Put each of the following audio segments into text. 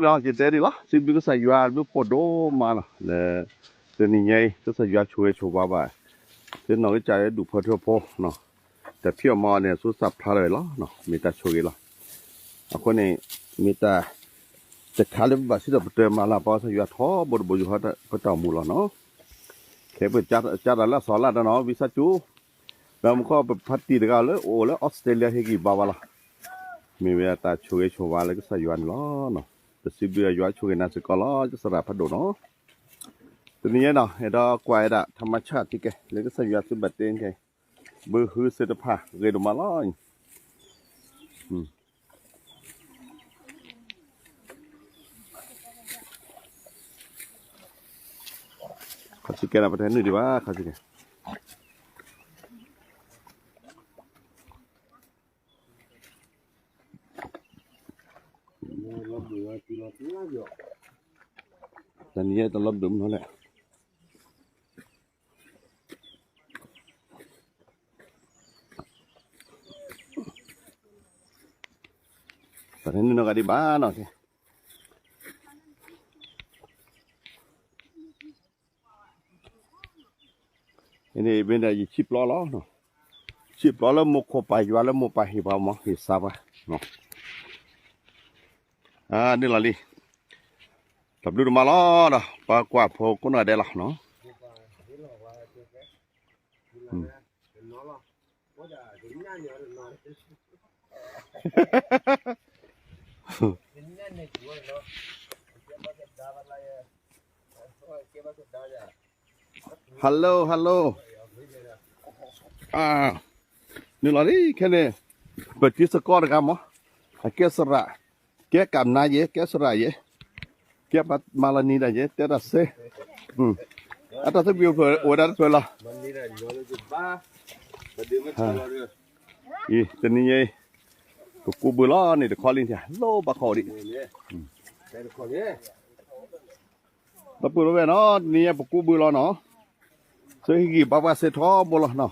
လီၤ ယတဲဒ်လီၤ စံးဘျုးကစၢ်ယွၤဘျုးဖှိၣ်ဒိၣ်မးလီၤ လၢ တနံၤညါအံၤ ကစၢ်ယွၤဆိၣ်ဂ့ၤဆိၣ်ဝါဘၣ် သ့ၣ်နီၣ်ကစၢ်ယွၤဒူၣ်ဖိထၢဖိ တၢ်ဖံးအီၣ်မၤအီၣ်န့ၣ် အစိစၢ်ဖျါလီၤဝဲလီၤ မ့ၢ်တၢ်ဆိၣ်ဂ့ၤလီၤ အဃိန့ၣ် မ့ၢ်တၢ် တခါလၢပဘၣ်စံးထီၣ်ပတြၢၤမၤလၤပှၤကစၢ်ယွၤထီဘိတဘိယူၢ်ဃီပတၢ်အိၣ်မူလီၤနီၤ ခဲပကစၢ်တၢ်လၢအစီၤလၢတၢ်နီၤ ဝံသးစူၤ ဒီးမူခိၣ်ပဖါတံၢ်တဂၤလၢအိၣ်လၢအီစထြ့လယါဟ့ၣ်ဂံၢ်ဘါဝဲလီၤ မ့ၢ်ဝဲဒၣ်တၢ်ဆိၣ်ဂ့ၤဆိၣ်ဝါလၢကစၢ်ယွၤန့ၣ်လီၤ. ပစံးဘျုးယွၤဆိၣ်ဂ့ၤနၤစ့ၢ်ကီးလီၤ ကစၢ်ရၣ်ဖးဒိၣ်နီၤ တနံၤညါနီၤ အဲၣ်ဒိးကွၢ်ဝဲဒၣ် ထမၤဆၣ်ထံကဲ လၢကစၢ်ယွၤသုဘၣ်တဲန့ၣ် ဘုဟုစ့တဖၣ်ဂ့ၤဒိၣ်မးလီၤ ခီဆံကဲနၤ ပတဲနုာ်ဒံးဘၣ် ခီဆံကဲ တနံၤညါတလီၤဘျၢမနုၤလဲၣ် ပတဲနုာ်နီၢ်ဂၤဒံးဘၣ်နီၤ အန့ၣ်မ့ၢ်ဒီးယဆံးပျီလီၤ, ဆံးပျီလၢမိၢ်ခိၣ်ပၢ်ယွၤလၢမိၢ်ပၢ်ဟ့ၣ်ပှၤမၤဟ့ၣ်စၢ်ပှၤ, နုာ်လီၤလံ, တၢ်ဘျုးဒိၣ်မးလီၤဒီး ပှၤကွၢ်ဖိကိးနီၢ်ဂၤဒဲးလီၤနီၤ. Hello hello, နုာ်လီၤလံခဲန့ၣ်, ပတံၤသကိးတဂၤမး, အကဲသရၣ်, ကဲကၣ်နါယဲ, ကဲသရၣ်ယဲ, ကဲပှၤမၤလီၤနံၤဒၣ်ယဲ, တဲတၢ်စ့, အတၢ်သဘံၣ်အိၣ်ဖျၢၣ်အိၣ်ဝဲဒၣ်တဖျၢၣ်လီၤ. အံၤ တနံၤညါအံၤ ပကူးဘုလီၤန့ၣ် တခီလံ လိၣ်ဘၣ်ခီၣ်ဒံး, ဒီပုၢ်ဝဲၢ်နီၤ တနံၤညါပကူးဘုလီၤနီၤ, သုဟ့ၣ်ဂံၢ်ဘါပှၤစ့ထီဘိလီၤနီၤ,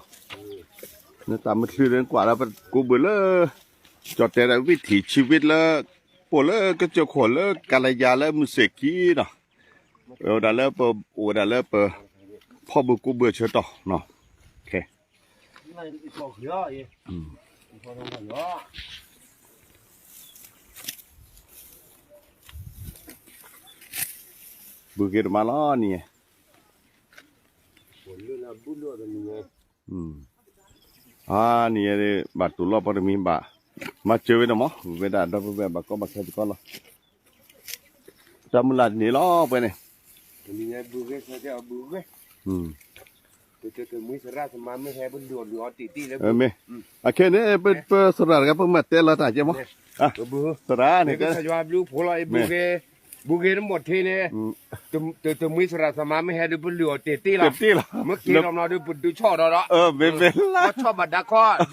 နတၢ်မုၢ်ချုးန့ၣ်ကွၢ်ဒီးပကူးဘုလၢ ကၠီၣ်တဲာ်ဒီးဝံထံၣ်ဆံဝံလၢ ပိာ်လၢကစၢၢ်ခိၣ်လၢကလယၤလၢမုၢ်စ့ၢ်ခံနီၤ, အိၣ်ဒၣ်လၢပ အိၣ်ဝဲဒၣ်လၢပ ဖီၣ်ဘုကူးဘုဆၢတီၤနီၤ. ဘုဂ့ၤတမးလီၤနံၤ, အါနံၤ ဘၣ်တူၢ်လိာ်ပှၤတမံၤဘၣ်, မၤစၢၤဝဲန့ၣ်မး ဝဲဒၣ်ဒီပုၢ်ဝဲၢ်ဘၣ်ကီဘၣ်ခဲစ့ၢ်ကီးလီၤ. တၢ်မုၢ်လၢ်တန့ၢ်လီၤပှဲၤန့ၣ်, မ့ၢ် အခဲန့ၣ် ပသရၣ်တဂၤ ပမၤတဲလီၤတၢ်ကဲမး, သရၣ်န့ၣ် ဘုဂ့ၤတမီၢ်ထ့န့ၣ်, တမှံသရၣ်သမါမ့ၢ်ဟဲဒုးပလုၢ်အီၤတဲာ်တ့ၢ်လီၤ, တဲာ်တ့ၢ်လီၤ, မ့ၢ်က့ၤလီၤမနီၤဒုးပဒုးဆီၣ်ဒီးဒီး, ဆီၣ်ဘၣ်ဒါခီ,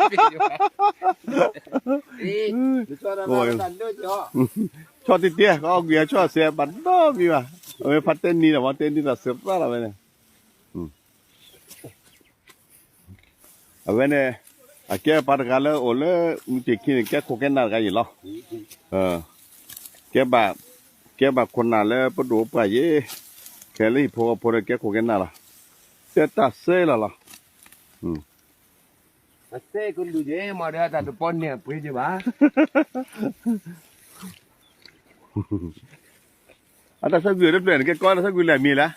ဆီၣ်တ့ၢ်တ့ၢ် အီၣ်ကွံာ်အဆီၣ်စဲးဘၣ်နီတမံၤဘၣ်, အဝဲဖါတဲနံၤဒီး ဖါတဲနံၤဒီးစံးရၣ်လီၤဝဲန့ၣ် အဝဲန့ၣ် အကဲပှၤတဂၤလၢအိၣ်လၢ မုၢ်တ့ၢ်ခံန့ၣ် ကဲခိၣ်ကဲနၢ်တဂၤယံၤလီၤ, ကဲဘၣ် ကဲဘၣ်ခိၣ်နၢ်လၢပဒိၣ်ပှၢ်ယဲ, ခဲလၢဟံၣ်ဖိဃီဖိဒီးကဲခိၣ်ကဲနၢ်လီၤ, တဲတၢ်စ့လီၤလီၤ. အစဲကလူးယဲမးဒီးတၢ်တပီန့ၣ်အပှ့ၤယဘၣ် အတၢ်ဆၢကွံာ်တဖျၢၣ်န့ၣ် ကဲကီတၢ်ဆၢကွံာ်လဲၣ်မံၤလဲၣ်,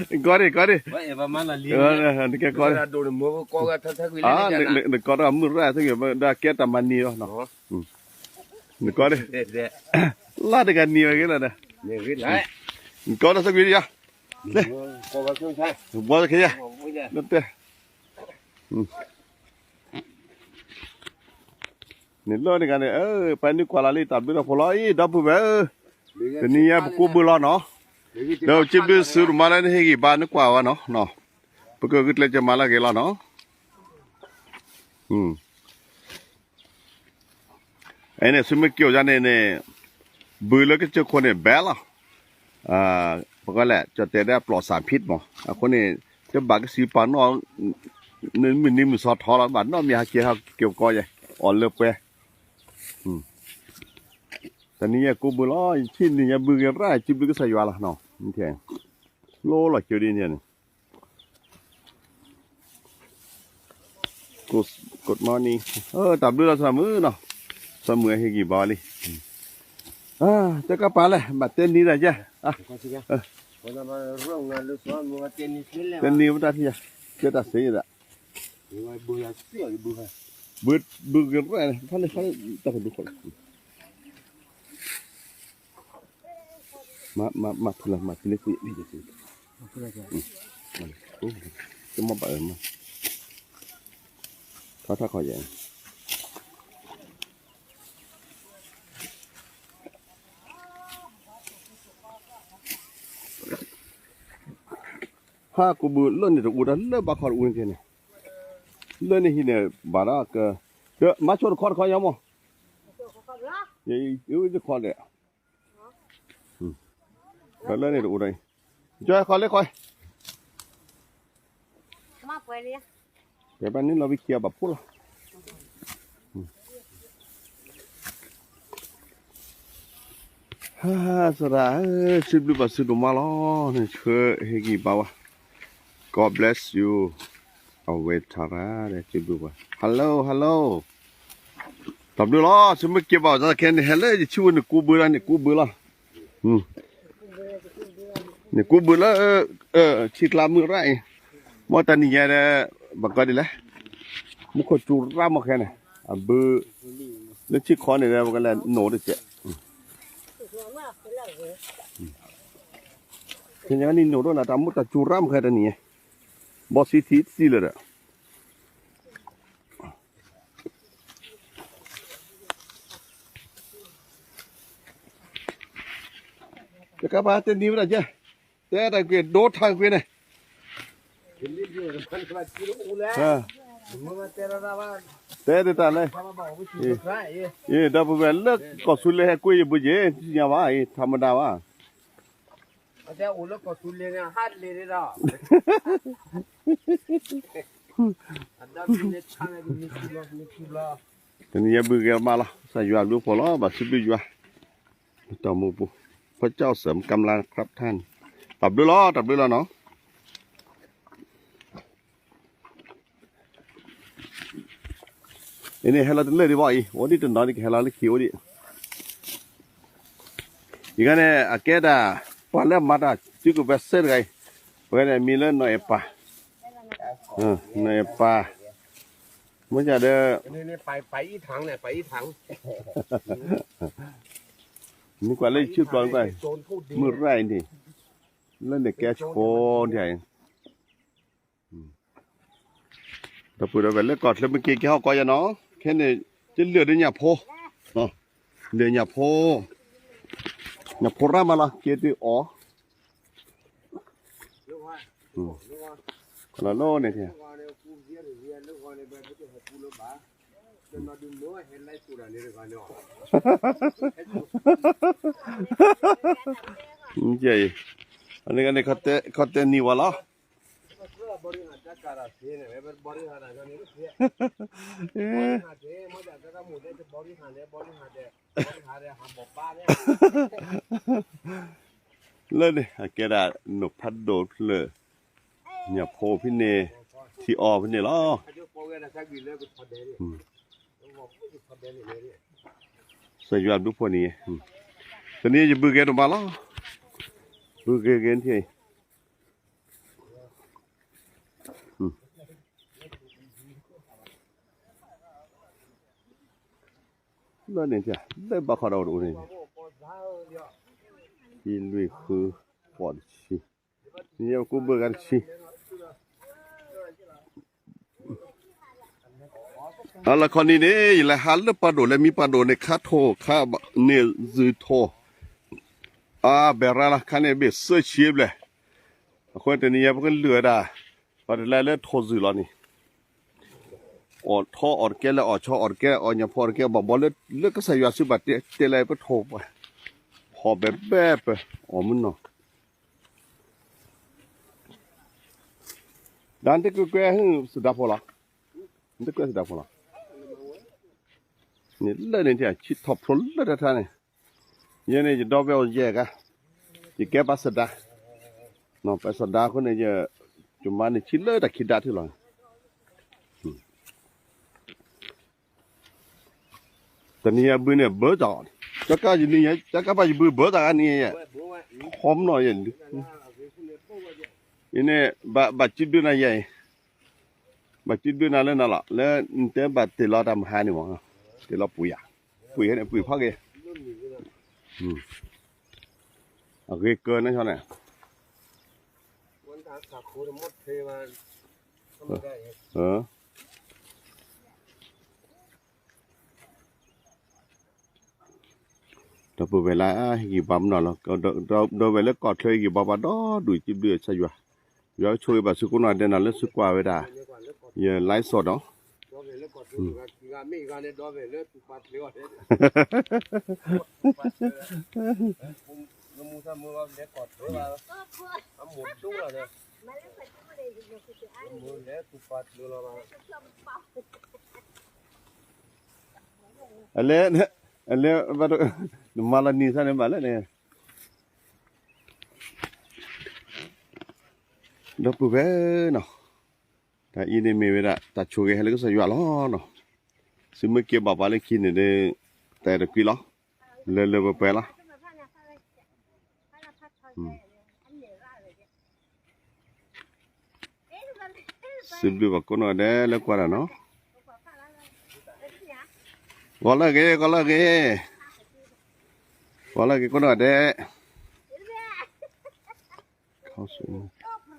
ကီဒံး ကီဒံး, နကဲကီဒံး, နကီတၢ်မုၢ်ရၣ်ဆၢကွံာ် ဒီးကဲတၢ်မၤနံၤလီၤ, နကီဒံး, လၢတဂၤနံၤဝဲဂ့ၤလီၤဒီး, နကီတၢ်ဆၢကွံာ်ယါ, ဘီခဲယါ, နတဲ န့ၣ်လီၤတဂၤန့ၣ် ပှၤနုာ်ကွၢ်လၢ်လံ တၢ်ဘျုးတၢ်ဖှိၣ်လီၤအံၤ ဒီပုၢ်ဝဲၢ်ဧၢ, တနံၤညါပကူးဘုလီၤနီၤ, ဒီးစံးဘျုးစူၤဒိၣ်မးလၢနဟ့ၣ်ဂံၢ်ဘါနုာ်ကွၢ်ဝဲနီၤ, ပကဂုာ်ကျဲးစၢးမၤလၢအဂ့ၤလီၤနီၤ. အန့ၣ် သုမ့ၢ်က့ၤအိၣ်ယါန့ၣ်န့ၣ် ဘုလၢကစၢၢ်ခိၣ်န့ၣ် ဘဲလီၤ. ပကလဲၣ် ကၠီၣ်တဲာ်ဒၣ်ပျီၣ်စၣ်ဖံးမး အဃိန့ၣ် တဘၣ်ကစံးပာ်နီၣ် မုၢ်နံၤမုၢ်သီထီလီၤ ဘၣ်နီတမံၤဟဲက့ၤဟဲက့ၤကီယဲ အီၣ်လၢပှဲၤ. တနံၤညါကိးဘုလီၤ ယထံၣ်နံၤညါဘုဂ့ၤရၣ် စံးဘျုးကစၢ်ယွၤလီၤနီၤ, ဖျိလီၤကၠိဒ်န့ၣ်န့ၣ် Good morning, တၢ်ဘျုးလီၤစီၤမုၣ်နီၤ, စီၤမုၣ်အဟ့ၣ်ဂံၢ်ဘါလံ, တကပၤလဲၣ် ဘၣ်တဲနံၤတၢ်ယဲ, တဲနံၤဝဲတၢ်ထံၣ်ယၤ, တဲတၢ်စ့ယဲဒၣ်, ဘုဂ့ၤရၣ်န့ၣ် ဖးလဲၣ်ဖးလဲၣ် တၢ်ကဘုဃီလီၤ မၤထူလၢမၤထူလၢကွံာ်, တမ့ၢ်ဘၣ်အၢမး, ထီထီၣ်ခီယဲၢ်, ဟါကူးဘုလၢန့ၣ်တအူတၢ်လၢဘၣ်ခီတအူန့ၣ်ကဲန့ၣ်, လၢန့ၣ်ဟံးန့ၣ် ဘၣ်ဒီးက, မၤဆိတခီတခီညါမး, ယတခီဒဲး, လၢန့ၣ်တအူတၢ်, ကၠီခီလၢခီ, ကဲပှၤန့ၣ်လီၤဘံခံအဘၣ်ဖှိၣ်လီၤ, သရၣ်ဧၢ, စံးဘျုးဘၣ်သုဒိၣ်မးလီၤ, နဆှၢဟ့ၣ်ဂံၢ်ဘါဝဲ, God bless you, အဝဲထါရၣ် စံးဘျုးဘၣ်, Hello, hello, တၢ်ဘျုးလီၤ, သုမ့ၢ်က့ၤဘၣ်သးခဲန့ၣ် ဟဲလၢယထံၣ်ဝဲန့ၣ်ကူးဘုလီၤ, န့ၣ်ကူးဘုလီၤ, န့ၣ်ကူးဘုလၢ ထံကျါမုၢ်ရၣ်အံၤ, မ်တနံၤညါဒီး ဘၣ်ကီဒ်လဲၣ်, မူခိၣ်စူၤရၣ်မ့ၢ်ခဲန့ၣ်, အဘု လၢထံခီန့ၣ်ဒီး ပကလဲၤနိၣ်တစဲး, ခဲညါန့ၣ်နိၣ်ထီၣ်နၤ တၢ်မူတၢ်စူၤရၣ်မ့ၢ်ခဲတနံၤညါ, ဘီစံထံသံလၢာ်ဒီး တကပၤတဲနံၤဝဲဒၣ်ကဲ, တဲတၢ်ကွံာ် ဒိထါကွံာ်န့ၣ်, တဲတၢ်လဲၣ်, ဒီပုၢ်ဝဲၢ်လၢကီၢ်သူလ့ၤဟဲကွံာ်ယဘုက့ၤ သ့ၣ်ညါဘၣ်, ထါမတၤဘၣ်, တနံၤညါဘုဂ့ၤမးလီၤ, ကစၢ်ယွၤဘျုးဖှိၣ်လီၤ, ဘၣ်စံးဘျုးယွၤ, တၢ်မူပူၤ, พระเจ้าเสริมกำลังครับท่าน, တၢ်ဘျုးလီၤ တၢ်ဘျုးလီၤနီၤ. အံၤန့ၣ် ဟဲလီၤတလၢာ်ဒံးဘၣ်အံၤ အိၣ်ဒံးတနီၤဒံး ကဟဲလီၤလၢခံအိၣ်ဒံး, ယဂၤန့ၣ် အကဲဒၣ် ပှၤလၢအမၤတၢ်စုကဝဲၤစၢၤတဂၤအံၤ, အဝဲန့ၣ်မံၤလၢနီၢ်အဲၣ်ပၢ်, နီၢ်အဲၣ်ပၢ်, မ့ၢ်ဒၣ်ဒီး မ့ၢ်ကွၢ်လၢယဆံပျီ မ့ၢ်ကွၢ် မုၢ်ရၣ်အံၤန့ၣ်, လၢန့ၣ်ကဲဆိဒ်အံၤ ဒီပုၢ်ဒီဝဲၢ်လၢကီၢ်ချၢမ့ၢ်က့ၤကဲဟီၣ်ကီးယၤနီၤ, ခဲန့ၣ် တလၢာ်ဒီးညၣ်ဖိ, လၢာ်ညၣ်ဖိ, ညၣ်ဖိရၣ်မးလီၤ က့ၤတုၤအီၤ, လီၤလီၤန့ၣ် ကဲအံၤ, အန့ၣ် ခီတဲနံၤဝဲလီၤ. လၢန့ၣ် အကဲဒၣ်နိၣ်ဖးဒိၣ်ဖျၢၣ်, ညၣ်ဖိဖဲန့ၣ်, ထံအီဖဲန့ၣ်လီၤ. ကစၢ်ယွၤဘျုးဖှိၣ်န့ၣ်, တနံၤယဘုဂ့ၤဒိၣ်မးလီၤ. ဘုဂ့ၤဂ့ၤထံၣ် လၢန့ၣ် လၢဘၣ်ခီဒီးအိၣ်တအိၣ်န့ၣ်, ခံလွံၢ်ဃု, ဃိးတဆံ, ယဲၢ်ကူဘုဂၤတဆံ. အလီၢ်ခီနံၤန့ၣ် ယလဲၤဟးလၢပှၤဒိၣ် လဲၤမံပှၤဒိၣ်န့ၣ် ခါထိၣ်ခါန့ၣ် ဇုၢ်ထိၣ်, အဘဲၣ်ရၤလီၤ ခါန့ၣ်ဘ့ၣ်သၢဆံဘျဲၣ်, အဃိတနံၤညါပကလုၢ်ဝဲဒၣ်, ပှၤတလဲၤလၢထိၣ်ဇုၢ်လီၤန့ၣ် အီၣ်ထီအီၣ်တကဲလၢအီၣ်ဆီအီၣ်တကဲ အီၣ်ညၣ်ဖိအီၣ်တကဲ ဘၣ်ဘီလၢကစၢ်ယွၤစုဘၣ်တဲလၢပထိၣ်ပှၤ, ဟီၣ်ဘဲဘဲပၢၢ် အီၣ်မုၢ်နီၢ်, ဒီးနတကွဲကွဲသုဒၣ်ဖိလီၤ, နတကွဲသုဒၣ်ဖိလီၤ, န့ၣ်လၢန့ၣ်ထံၣ်ဆံထီၣ်ဖျိလၢတၢ်ထါန့ၣ်, ယဲန့ၣ် ယဒီပုၢ်ဝဲၢ်အိၣ်ယဲၢ်ဂၤ, ယကဲပှၤစၢၤဒါ, ပှၤစၢၤဒါအဃိန့ၣ် ယမါန့ၣ်ဆံးလၢတၢ်ခံဒါထံလီၤ. တနံၤအံၤဘုန့ၣ်ဘၢတၢ်, ကကါယနံၤ, ကကါဘၣ်ယဘုဘၢတၢ်ဂၤနံၤယဲ, ထီမနီၣ်ယဲ, အံၤန့ၣ် ဘၣ်စံးဘျုးနၤယဲအံၤ, ဘၣ်စံးဘျုးနၤလၢနၤလီၤ, လၢနတဲဘၣ်တ့ၢ်လီၤတၢ်မဟါန့ၣ်မး, တ့ၢ်လီၤပှ့ၤယၤ, ပှ့ၤန့ၣ်ပှ့ၤဖီက့ၤ, အဂ့ၤကၢန့ၣ်, ဒီပုၢ်ဝဲၢ်လၢဟ့ၣ်ဂံၢ်ဘါမနီၣ်လီၤ, ဒီပုၢ်ဝဲၢ်လၢကီၢ်ချၢဟ့ၣ်ဂံၢ်ဘါပှၤဒီဒူၣ် စံးဘျုးကစၢ်ယွၤ, ယွၤဆိၣ်ဂ့ၤဘၣ်သုကိးနီၢ်ဒဲးနီၤ လၢသုကွၢ်ဝဲဒၣ် ယ live ဒီး အလဲ, အလဲ, နမၤလီၤနံၤသၢန့ၣ်ဘၣ်လဲၣ်န့ၣ်, ဒီပုၢ်ဝဲၢ်နီၤ, တၢ်အံၤန့ၣ်မ့ၢ်ဝဲဒၣ် တၢ်ဆိၣ်ဂ့ၤဟဲလၢကစၢ်ယွၤလီၤနီၤ, သုမ့ၢ်က့ၤဘၣ်ပှၤလၢခံန့ၣ်ဒီး တၢ်အဲၣ်တကွံလီၤ, လၢလၢပှဲၤပှဲၤလီၤ. စံးဘျုးဘၣ်ကိးနီၢ်ဒဲးလၢကွၢ်တၢ်နီၤ, ဂီၤလၢအဂ့ၤ ဂီၤလၢအဂ့ၤ, ဂီၤလၢအဂ့ၤကိးနီၢ်ဒဲး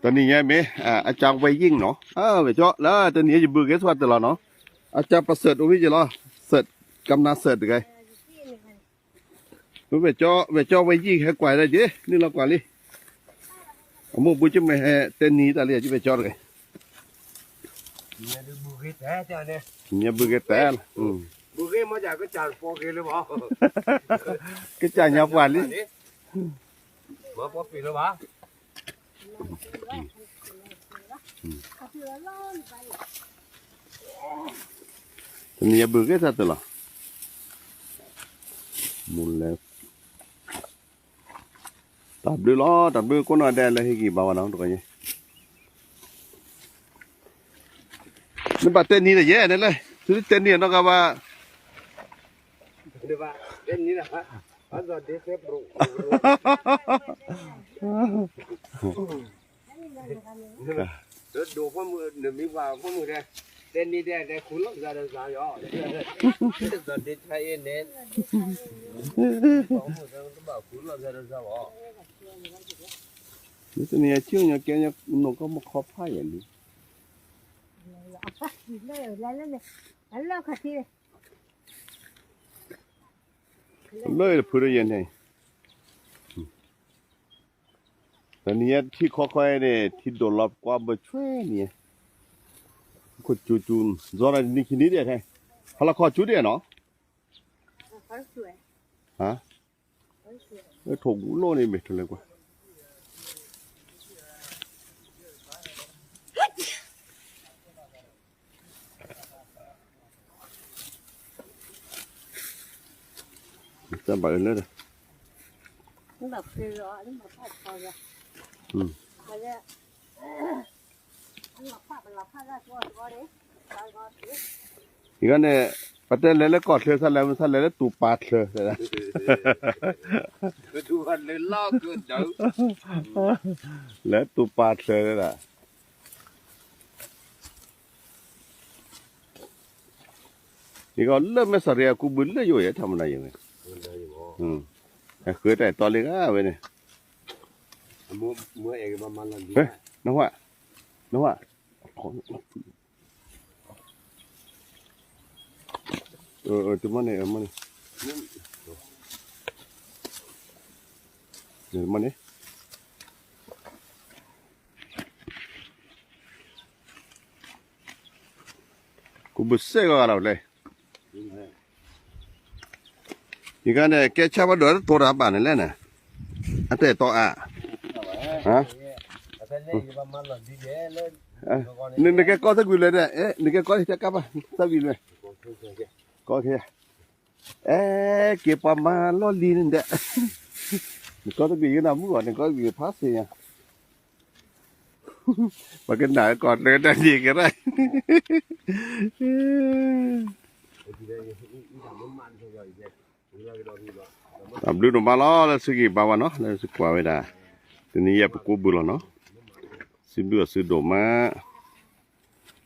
တနံၤညါမ့ၢ် အကၢ်ဝဲယံၣ်နီၤ, ဝဲၢ်ကၠီ လၢတနံၤညါယဘုဂ့ၤဆၢတၢ်လီၤနီၤ, အကၢ်ပစၢၢ်တအိၣ်ဝဲယဲလီၤ, စၢၢ် ကမနၤစၢၢ်တဂၤ, ဝဲၢ်ကၠီ ဝဲၢ်ကၠီဝဲယံၣ်ဟဲကွၢ်ဒၣ်က့ၤ နုာ်လီၤကွၢ်လံ, အမိၢ်ဘူးကမ့ၢ်ဟဲတဲနံၤတၢ်လံ ယဝဲၢ်ကၠီတဂၤ, ညါဘုဂ့ၤတဲလီၤ, ကစၢ်ညါပှၢ်လံ တနံၤအဘုဂ့ၤတၢ်တလီၤ, မူလဲၤ, တၢ်ဘျုးလီၤ တၢ်ဘျုးကိးနီၢ်ဒဲးလၢဟ့ၣ်ဂံၢ်ဘါဝဲနီၤ, တကီၢ်ညါ, နဘၣ်တဲနံၤဒီးယဲန့ၣ်လၢ သုတဲနံၤနီၢ်ကဘၣ် ဒိၣ်ဖိမုၣ် နမံၤပှၢ်ဖိမုၣ်ဒဲး, တဲနံၤဒဲး တဲခူလီၢ်စၢ်ဒီးစၢ်ယီၤ, ဒ်တၢ်အံၤန့ၣ်, တဘၣ်ခူလီၢ်စၢ်ဒီးစၢ်ဘၣ်, မ့ၢ်တနံၤအံၤ ဆံၣ်ညါကဲညါ နီၢ်ကီၢ်မုၢ်ခီဖးယဲၢ်လံ, လၢအံၤတဖုဒီးယဲၢ်န့ၣ် တနံၤအံၤထံခီခီအံၤန့ၣ် ထံဒိၣ်လီၤကွၢ်ဘၢဆွဲန့ၣ်, ခိၣ်ကၠူကၠူ, ဇီနၤနံၤခံနံၤဒဲးထဲ, ဟါလီၤခီၣ်ကၠူဒဲးနီၤ, ဟါ, ထိၣ်ဂူၤလိၣ်န့ၣ်မ့ၢ်ထိၣ်လဲၤကွၢ် တၢ်ဘၣ်အၢလၢဒီး, အံၤန့ၣ် ပတဲလဲၤလၢကီၢ်ချၢ သးလဲၤ သးလဲၤလၢတူၢ်ပာ်ချၢ, လဲၤတူၢ်ပာ်ချၢဒၣ် ယကလၢမဲာ်စရီအကူဘုလၢယအိၣ်ယဲ ထီၣ်မနုၤယဲၢ်ဝဲ, ဃုတၢ်အဲၣ်တီလံဂၤဝဲန့ၣ်, နဟါ, နဟါ, တမီၢ်န့ၣ်, တမီၢ်န့ၣ် ကူဘုစဲဂၤဂၤလီၤလဲၣ်, ယကန့ၣ် ကဲဆါဘၣ်ဒိးတိၤတၢ်ဘၣ်န့ၣ်လဲၣ်န့ၣ်, အတဲာ်တီအါ, နကဲကီသကွံာ်လဲၣ်, နကဲကီသကွံာ်လဲၣ်, ကီသကွံာ်လဲၣ်, ကီခဲ, အဲ က့ၤပှၤမၤလီၢ်လံၤန့ၣ်ဒီး, နကီၢ်တဘ့ၣ်ကနၣ်မုၣ်အီၤ နကီၢ်တဘ့ၣ်ဖးစ့ၢ်ညါ, ပှၤကနၣ်ကီၢ်တကတၢၢ်န့ၣ်ကရၢ် တၢ်ဘျုးဒိၣ်မးလီၤ လၢသုဂံၢ်ဘါဝဲနီၤ လၢသုကွၢ်ဝဲဒၣ်, တနံၤယဲပကူးဘုလီၤနီၤ, စံးဘျုးအီၤသုဒိၣ်မး,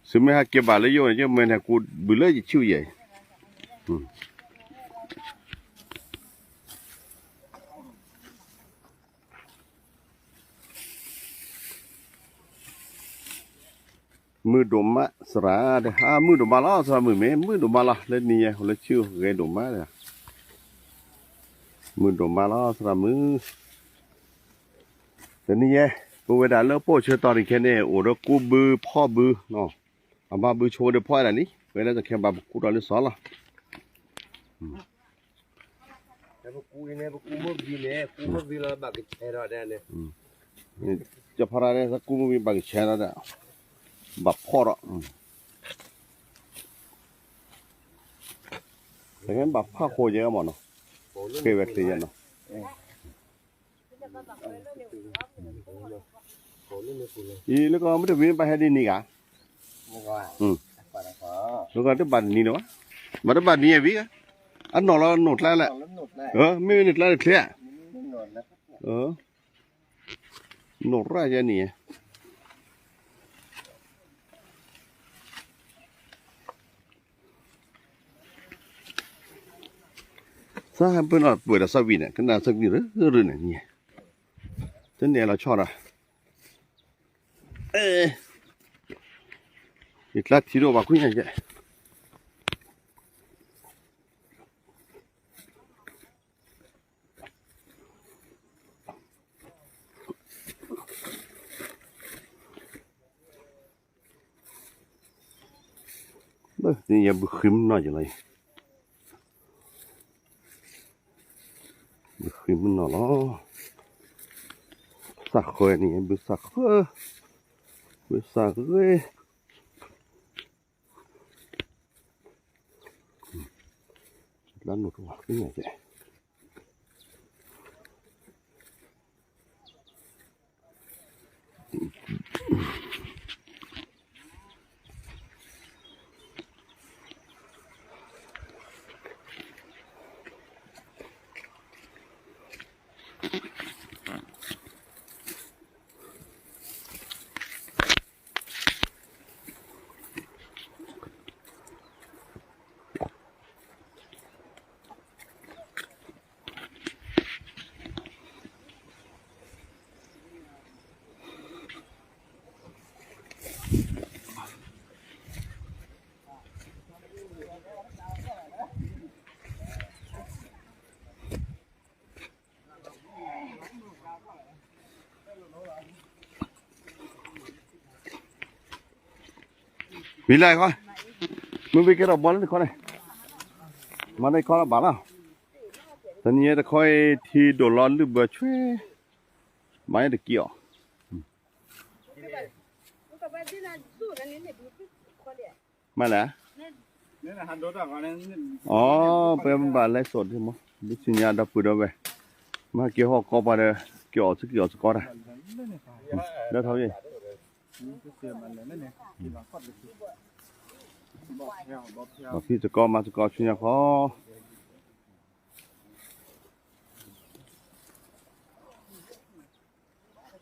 သုမ့ၢ်ဟဲက့ၤဘၣ်လၢယအိၣ်န့ၣ် ယမ့ၢ်ဟဲကူးဘုလၢယဆံးယဲၢ်အံၤ, မုာ်ဒိၣ်မးသရၣ်, မုာ်ဒိၣ်မးလီၤ သရၣ်မုၣ်မ့ၢ် မုာ်ဒိၣ်မးလီၤ လၢနံၤယဲ လၢဆံးဂဲၤဒိၣ်မး, မုာ်ဒိၣ်မးလီၤ သရၣ်မုၣ်, တနံၤယဲ, ပဝဲဒၣ်လၢပိာ်ဆၢတီၤန့ၣ်ခဲန့ၣ် အိၣ်ဒီးကူးဘုဖီၣ်ဘု, အမၤဘုဆိဒီးဖီၣ်ဒၣ်လံ ဝဲလၢတခဲဘၣ်ပကူးဒီးလၢစီၤလီၤ ပကူးန့ၣ် ပကူးမုၢ်ဘံန့ၣ် ကူးမုၢ်ဘံလီၤဘၣ်ကဆဲးဒီးန့ၣ်, ကဖီရၤန့ၣ် ကူးမုၢ်ဘံဘၣ်ကဆဲးဒီး, ဘၣ်ဖီၣ်ဒီး, တကဲဘၣ်ဖးဃိယဲမ့ၢ်နီၤ, ဃ့ဝဲချ့ယဲနီၤ, အံၤလၢကမ့ၢ်တမ့ၢ်ဘၣ်ဟဲဒ်န့ၣ်ဂၤ, လၢကတဘၣ်တနံၤလၢၤဘၣ်, ဘၣ်တဘၣ်တနံၤဝံၤ, အနီၢ်လီၤနိၣ်ကျါလဲၣ်, မ့ၢ်ဝဲန့ၣ်ကျါတချ့, နိၣ်ရၣ်ယဲန့ၣ် သးဟဲပၢၢ်နီၢ်ပှဲၤဒီးသးဝံၣ်န့ၣ် ကနၣ်သးဝံၣ်ရၢရၢန့ၣ်, တန့ၢ်လီၤဆီဒီး, ယကျါထံဒိၣ်ဘၣ်ခွံညါယဲၢ် ယဘုဃံမနီၢ်ယလီၤ, ဘုဃံမနီၢ်လီၤ, သးဃၢန့ၣ် ဘုသးဃၢ, ဘုသးဃၢ, လၢနိၣ်တဝါသ့ၣ်ညါကဲ ဝံၤလၢခီ, မ့ၢ်ဝံၤကဲထီၣ်ဘီလၢနခီန့ၣ်, မၤန့ၢ်ခီလၢဘၣ်လီၤ, တနံၤညါတခီအံၤ ထံဒိၣ်လီၤလုၢ်ဘၢဆွဲ, မၤန့ၢ်တက့ၢ်အီၤ, မၤလဲၣ်, အီ ပမ့ၢ်ဘၣ်လဲၤစိာ်ဒ်မး ဒ်ဆူညါဒီပုၢ်ဒီဝဲၢ်, မ့ၢ်ဟဲက့ၤဟီၣ်ကီပှၤဒီး က့ၤအီၣ်ဆူက့ၤအီၣ်စကီတၢ်, လၢထီၣ်ဂ့ၢ်, ဘၣ်ဖံးစကီမၤစကီဆူညါခီ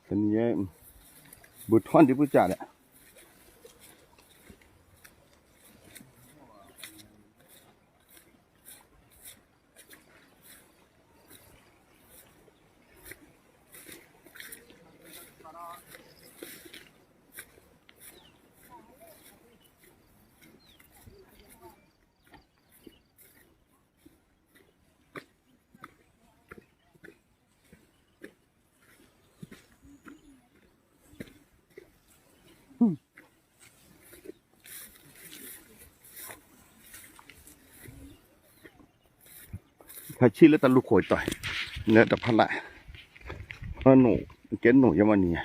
တနံၤညါ ဘုထီၣ်ဒံးပူၤစၢ်ဒီး ခါဆံၣ်လၢတၢ်လူၢ်ခိၣ်တီၤ လၢတဖးလၢ် ဖးနိၣ် ကဲနိၣ်ယမၤနံၤညါ တ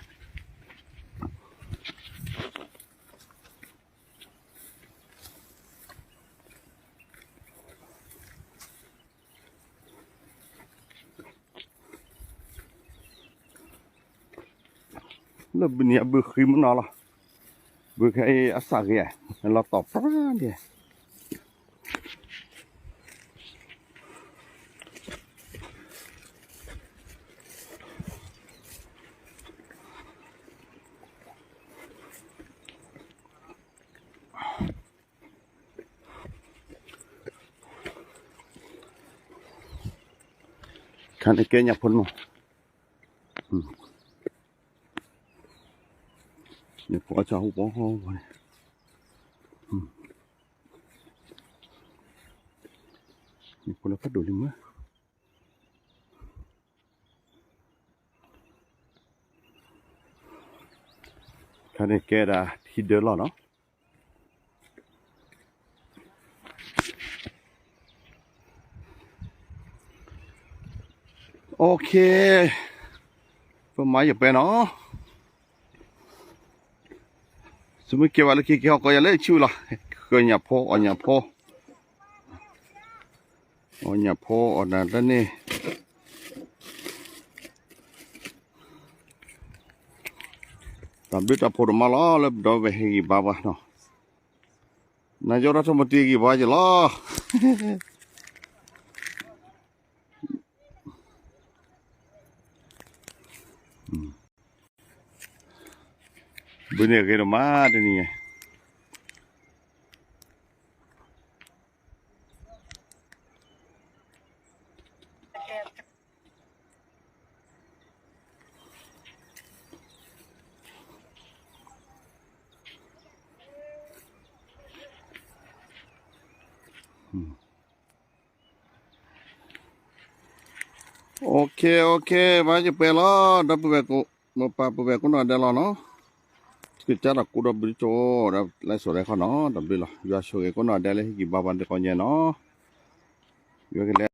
လၢဘုန့ၣ်အဘုဃံမနီၤလီၤ. ဘုခဲအံၤအစၢ်ဂ့ၤ, လီၤတီၤပြၢ်ဒဲး. ခါန့ၣ်ကဲညၣ်ဖိနီၤ, ညၣ်ဖိအီၣ်ဆၣ်ဟူပီၤန့ၣ်, ညၣ်ဖိလၢဖးဒိၣ်လံမ့ၢ် ခါန့ၣ်ကဲဒၣ်ထံဒၢလီၢ်နီၤ. အိၣ်ခ့, ပမၤယပဲနီၤ, သုမ့ၢ်ကဲဘၣ်လၢခံက့ၤဟီၣ်ကီးယၤလၢဆူလီၤ, ဃၢညၣ်ဖိ အီၣ်ညၣ်ဖိ, အီၣ်ညၣ်ဖိအီၣ်နၤလၢန့ၣ် တၢ်ဘျုးတၢ်ဖှိၣ်ဒိၣ်မးလီၤ လၢပဒီပုၢ်ဝဲၢ်ဟ့ၣ်ဂံၢ်ဘါပှၤနီၤ, နယီၢ်ထီၣ်ထီၣ်မတံၤဂံၢ်ဘါယလီၤ. ဘုန့ၣ်ဂ့ၤဒိၣ်မးတနံၤညါ. OK OK ဘၣ်ယပှဲၤလီၤ ဒီပုၢ်ဝဲၢ်ကိး မိၢ်ပၢ်ပုၢ်ဝဲၢ်ကိးနီၢ်ဒဲးလီၤနီၤ, ကစၢ်ဒီးကူဒီးဘုကၠိဒီး လဲၤစိာ်ဒဲးခီနီၤ တၢ်ဘျုးလီၤ ယွၤဆိၣ်ဂ့ၤကိးနီၢ်ဒဲးလၢဟ့ၣ်ဂံၢ်ဘါပှၤတကီညါနီၤ, ယွၤကလဲၤ